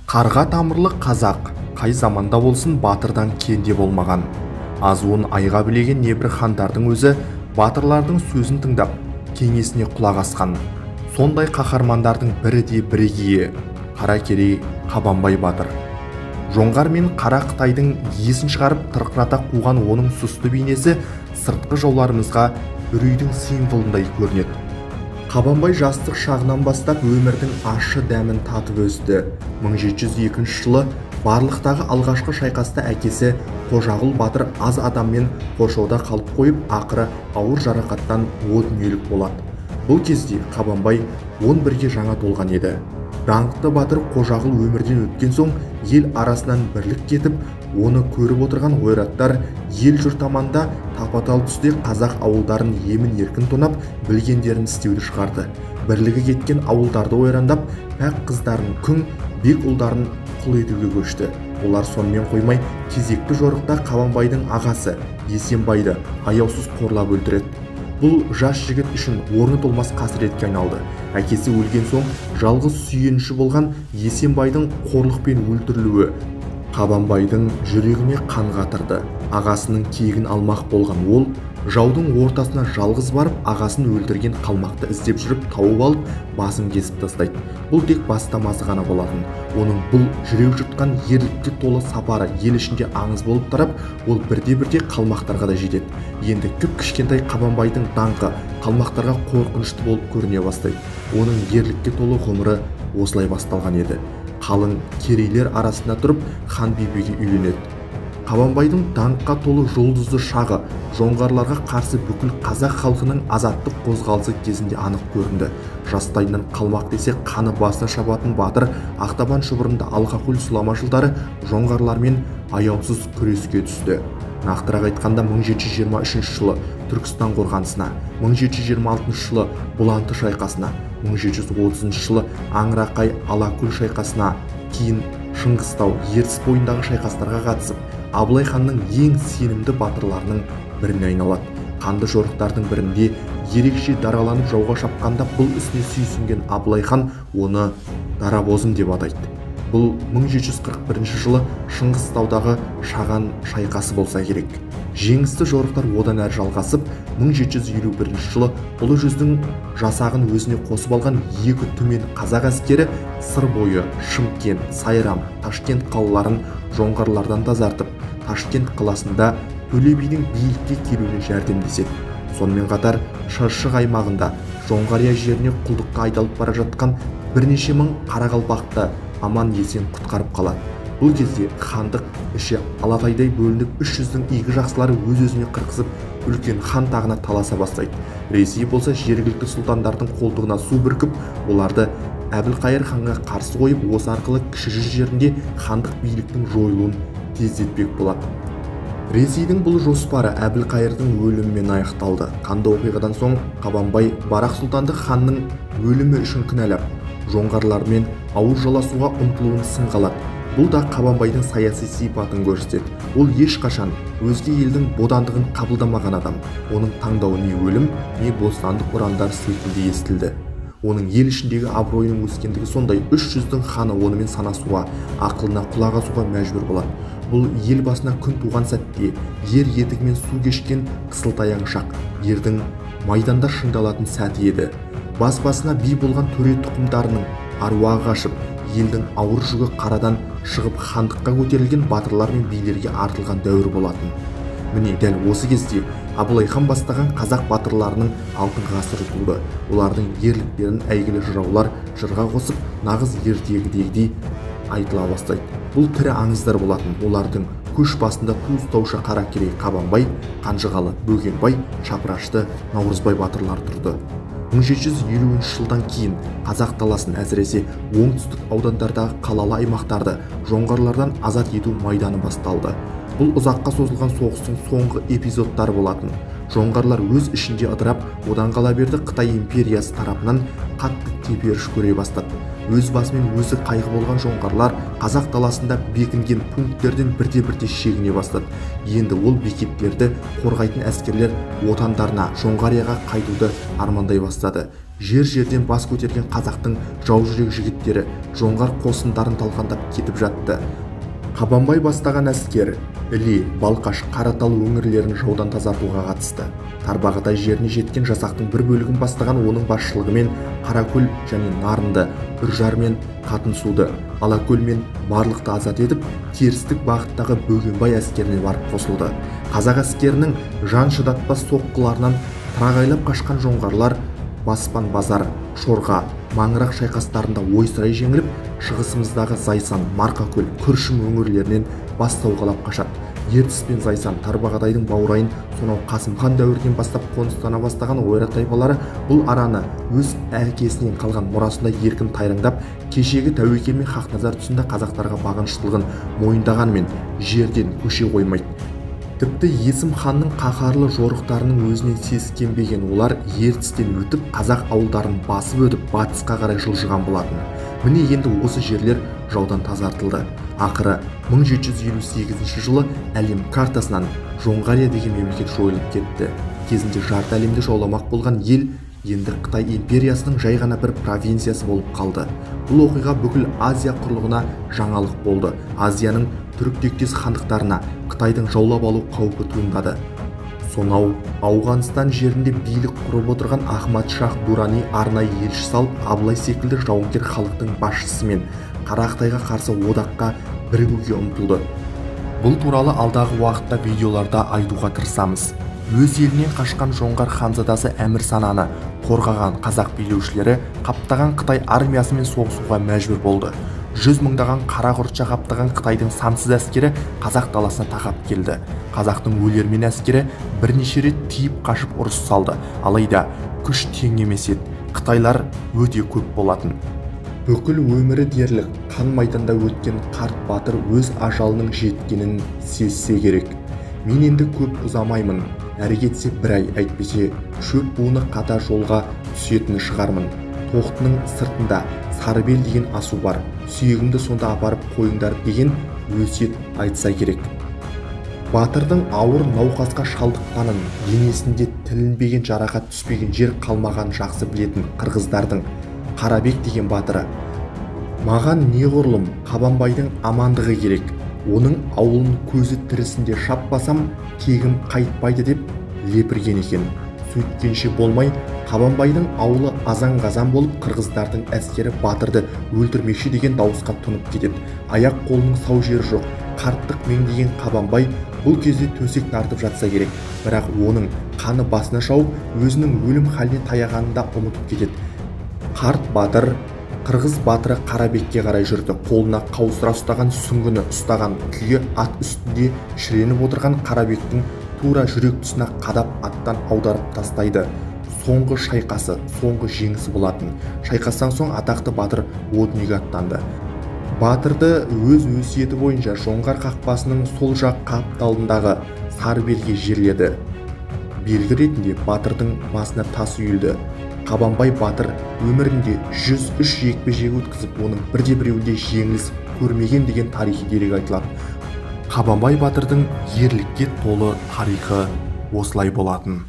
Қарға тамырлы қазақ қай заманда болсын батырдан кенде болмаған. Азуын айға білеген небір хандардың өзі батырлардың сөзін тыңдап, кеңесіне құлақ асқан. Сондай қаһармандардың бірі де бірегейі Қаракерей Қабанбай батыр. Жоңғар мен Қара Қытайдың есін шығарып тырқырата қуған оның сұсты бейнесі сыртқы жауларымызға үрейдің символындай көрінеді. Қабанбай жастық шағынан бастап өмірдің ащы дәмін татып өсті. 1702 жылы барлықтағы алғашқы шайқаста әкесі Қожағұл батыр аз адаммен қоршауда қалып қойып, ақыры ауыр жарақаттан о дүниелік болады. Бұл кезде Қабанбай 11-ге жаңа толған еді. Даңқты батыр Қожағұл өмірден өткен соң ел арасынан бірлік кетіп, оны көріп отырған ойраттар ел жұрт аманда тапатал түсте қазақ ауылдарын емін еркін тонап, білгендерін істеуді шығарды. Бірлігі кеткен ауылдарды ойрандап, пәк қыздарын күң, бек ұлдарын құл етуге көшті. Олар сонымен қоймай кезекті жорықта Қабанбайдың ағасы Есенбайды аяусыз қорлап өлтіреді. Бұл жас жігіт үшін орны толмас қасіретке айналды. Әкесі өлген соң жалғыз сүйеніші болған Есенбайдың қорлықпен өлтірілуі Қабанбайдың жүрегіне қан қатырды. Ағасының кегін алмақ болған ол жаудың ортасына жалғыз барып, ағасын өлтірген қалмақты іздеп жүріп тауып алып, басын кесіп тастайды. Бұл тек бастамасы ғана болатын. Оның бұл жүрек жұтқан ерлікке толы сапары ел ішінде аңыз болып тарап, ол бірде-бірде қалмақтарға да жетеді. Енді кіп-кішкентай Қабанбайдың даңқы қалмақтарға қорқынышты болып көріне бастайды. Оның ерлікке толы ғұмыры осылай басталған еді. Қалың керейлер арасында тұрып, Ханбибіге үйленеді. Қабанбайдың даңққа толы жұлдызды шағы жоңғарларға қарсы бүкіл қазақ халқының азаттық қозғалысы кезінде анық көрінді. Жастайынан қалмақ десе қаны басына шабатын батыр Ақтабан шұбырында Алқакөл сұлама жылдары жоңғарлармен аяусыз күреске түсті. Нақтырақ айтқанда 1723 жылы Түркістан қорғанысына, 1726 жылы Бұланты шайқасына, 1730 жылы Аңырақай Алакөл шайқасына, кейін Шыңғыстау Ертіс бойындағы шайқастарға қатысып, Абылай ханның ең сенімді батырларының біріне айналады. Қанды жорықтардың бірінде ерекше дараланып жауға шапқанда бұл ісіне сүйсінген Абылай хан оны дарабозым деп атайды. Бұл 1741 жылы Шыңғыстаудағы Шаған шайқасы болса керек. Жеңісті жорықтар одан әрі жалғасып, 1751 жылы Ұлы жүздің жасағын өзіне қосып алған екі түмен қазақ әскері Сыр бойы, Шымкент, Сайрам, Ташкент қалаларын жоңғарлардан тазартып, Ташкент қаласында Төле бидің билікке келуіне жәрдемдеседі. Сонымен қатар Шыршық аймағында Жоңғария жеріне құлдыққа айдалып бара жатқан бірнеше мың қарақалпақты аман есен құтқарып қалады. Бұл кезде хандық іші алатайдай бөлініп, 300-дің игі жақсылары өз-өзіне қырқысып, үлкен хан тағына таласа бастайды. Ресей болса жергілікті сұлтандардың қолтығына су бүркіп, оларды Әбілқайыр ханға қарсы қойып, осы арқылы кіші жүз жерінде хандық биліктің жойылуын тездетпек болады. Ресейдің бұл жоспары Әбілқайырдың өлімімен аяқталды. Қанды оқиғадан соң Қабанбай Барақ сұлтанды ханның өлімі үшін кінәлап, жоңғарлармен ауыр жаласуға ұмтылуын сынға алады. Бұл да Қабанбайдың саяси сипатын көрсетеді. Ол ешқашан өзге елдің бодандығын қабылдамаған адам. Оның таңдауы не өлім, не бостандық ұрандары секілді естілді. Оның ел ішіндегі абыройының өскендігі сондай, 300-дің ханы онымен санасуға, ақылына құлақ асуға мәжбүр болады. Бұл ел басына күн туған сәтте ер етігімен су кешкен қысылтаяң шақ, ердің майданда шыңдалатын сәті еді. Бас басына би болған төре тұқымдарының аруағы қашып, елдің ауыр жүгі қарадан шығып хандыққа көтерілген батырлар мен билерге артылған дәуір болатын. Міне дәл осы кезде Абылай хан бастаған қазақ батырларының алтын ғасыры туды. Олардың ерліктерін әйгілі жыраулар жырға қосып, нағыз ертегідегідей айтыла бастайды. Бұл тірі аңыздар болатын. Олардың көш басында ту ұстаушы Қаракерей Қабанбай, Қанжығалы Бөгенбай, Шапырашты Наурызбай батырлар тұрды. 1750 жылдан кейін қазақ даласын, әсіресе оңтүстік аудандардағы қалалы аймақтарды жоңғарлардан азат ету майданы басталды. Бұл ұзаққа созылған соғыстың соңғы эпизодтары болатын. Жоңғарлар өз ішінде ыдырап, одан қала берді Қытай империясы тарапынан қатты теперіш көре бастады. Өз басымен өзі қайғы болған жоңғарлар қазақ даласында бекінген пункттерден бірте-бірте шегіне бастады. Енді ол бекеттерді қорғайтын әскерлер отандарына, Жоңғарияға қайтуды армандай бастады. Жер-жерден бас көтерген қазақтың жаужүрек жігіттері жоңғар қосындарын талқандап кетіп жатты. Қабанбай бастаған әскер Іле, Балқаш, Қаратал өңірлерін жаудан тазартуға қатысты. Тарбағатай жеріне жеткен жасақтың бір бөлігін бастаған оның басшылығымен Қаракөл және Нарынды, Үржар мен Қатынсуды, Алакөл мен Барлықты азат етіп, терістік бағыттағы Бөгенбай әскеріне барып қосылды. Қазақ әскерінің жан шыдатпас соққыларынан тырағайлап қашқан жоңғарлар Баспан базар, Шорға, Маңырақ шайқастарында ойсырай жеңіліп, шығысымыздағы Зайсан, Марқакөл, Күршім өңірлерінен бас сауғалап қашады. Ертіс пен Зайсан, Тарбағатайдың баурайын сонау Қасым хан дәуірінен бастап қоныстана бастаған ойрат тайпалары бұл араны өз әкесінен қалған мұрасында еркін тайраңдап, кешегі Тәуекел мен Хақназар тұсында қазақтарға бағыныштылығын мойындағанымен жерден көше қоймайды. Тіпті Есім ханның қаһарлы жорықтарының өзінен сескенбеген олар Ертістен өтіп, қазақ ауылдарын басып өтіп, батысқа қарай жылжыған болатын. Міне енді осы жерлер жаудан тазартылды. Ақыры 1758 жылы әлем картасынан Жоңғария деген мемлекет жойылып кетті. Кезінде жарты әлемді жауламақ болған ел енді Қытай империясының жай ғана бір провинциясы болып қалды. Бұл оқиға бүкіл Азия құрлығына жаңалық болды. Азияның түріктектес хандықтарына Қытайдың жаулап алу қаупі туындады. Сонау Ауғанстан жерінде билік құрып отырған Ахмад Шах Дурани арнайы елші салып, Абылай секілді жауынгер халықтың басшысымен Қара Қытайға қарсы одаққа бірігуге ұмтылды. Бұл туралы алдағы уақытта видеоларда айтуға тырысамыз. Өз елінен қашқан жоңғар ханзадасы Әмірсананы қорғаған қазақ билеушілері қаптаған Қытай армиясымен соғысуға мәжбүр болды. 100 мыңдаған қара құртша қаптаған Қытайдың сансыз әскері қазақ даласына тақап келді. Қазақтың өлермен әскері бірнеше рет тиіп қашып ұрыс салды. Алайда күш тең емес еді. Қытайлар өте көп болатын. Бүкіл өмірі дерлік қан майданда өткен қарт батыр өз ажалының жеткенін сезсе керек. Мен енді көп ұзамаймын. Әрі кетсе бір ай, әйтпесе шөп буыны қата жолға түсетін шығармын. Тоқтының сыртында Сарыбел деген асу бар. Сүйегімді сонда апарып қойыңдар деген өсиет айтса керек. Батырдың ауыр науқасқа шалдыққанын, денесінде тілінбеген жарақат түспеген жер қалмағанын жақсы білетін қырғыздардың Қарабек деген батыры: «Маған неғұрлым Қабанбайдың амандығы керек, оның ауылын көзі тірісінде шаппасам, кегім қайтпайды» деп лепірген екен. Сөйткенше болмай, Қабанбайдың ауылы азан-қазан болып, қырғыздардың әскері батырды өлтірмекші деген дауысқа тұнып кетеді. Аяқ қолының сау жері жоқ, қарттық меңдеген Қабанбай бұл кезде төсек тартып жатса керек. Бірақ оның қаны басына шауып, өзінің өлім халіне таяғанын да ұмытып кетеді. Қарт батыр қырғыз батыры Қарабекке қарай жүрді. Қолына қаусыра ұстаған сүңгіні ұстаған күйі ат үстінде шіреніп отырған Қарабектің тура жүрек тұсына қадап аттан аударып тастайды. Соңғы шайқасы, соңғы жеңісі болатын. Шайқастан соң атақты батыр о дүниеге аттанды. Батырды өз өсиеті бойынша Жоңғар қақпасының сол жақ қапталындағы Сарыбелге жерледі. Белгі ретінде батырдың басына тас үйілді. Қабанбай батыр өмірінде 103 жекпе-жек өткізіп, оның бірде-біреуінде жеңіліс көрмеген деген тарихи дерек айтылады. Қабанбай батырдың ерлікке толы тарихы осылай болатын.